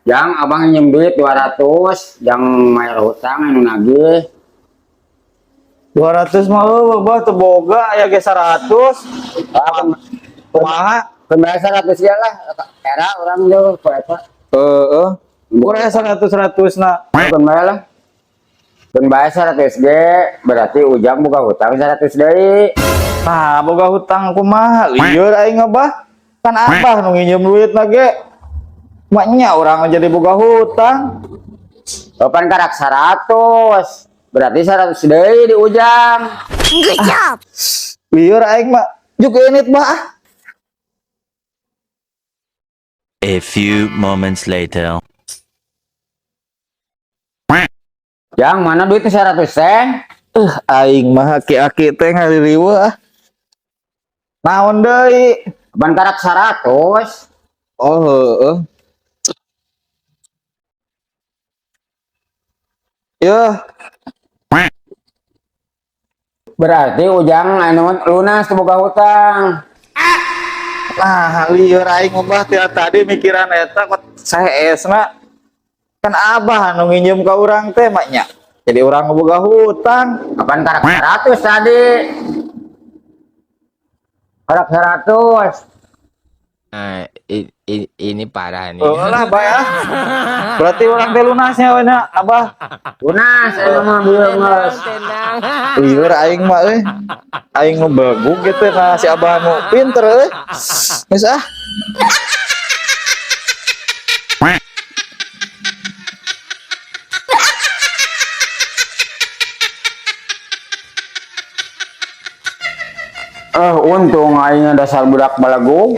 Jang, abang nginjem duit 200, jang mayar hutang anu nagih. 200 mah eueuh bah teu boga aya ge 100. Ah, Kumaha? Kembali 100 ya lah, era orang jauh, kok eta. Heeh. Kurang 100 na. Kembali lah. Kembali 100 ge, berarti Ujang buka hutang 100 deui. Nah, boga hutang kumaha? Lieur aing bah. Kan abah nu nginjem duit na ge. Maknya urang jadi boga hutang. Kapan karak 100? Berarti 100 deui di Ujang. Good job. Lieur aing mah. Juk init bah. Ah. A few moments later. Jang, mana duitnya 100 teh? Aing mah aki-aki teh ngaliriweuh ah. Naon deui? Kapan karak 100? Oh, heeh. Yeuh, Berarti Ujang anu lunas teu boga hutang. Nah, lieur aing mah ti tadi mikiran eta kok saeesna. Kan abah nu nginjem ka urang teh maknya. Jadi urang boga hutang. Kapan karak 100 tadi? Karak 100. Nah, ini parah nih. Oh lah, bae ah. Berarti urang teh lunasnya we nya, abah. Lunas anu mah belum geus. Tenang. Lieur aing mah euy. Aing nu begug gitu nah si abah nu pinter euy. Geus ah. Eh, untung aing dasar budak balagug.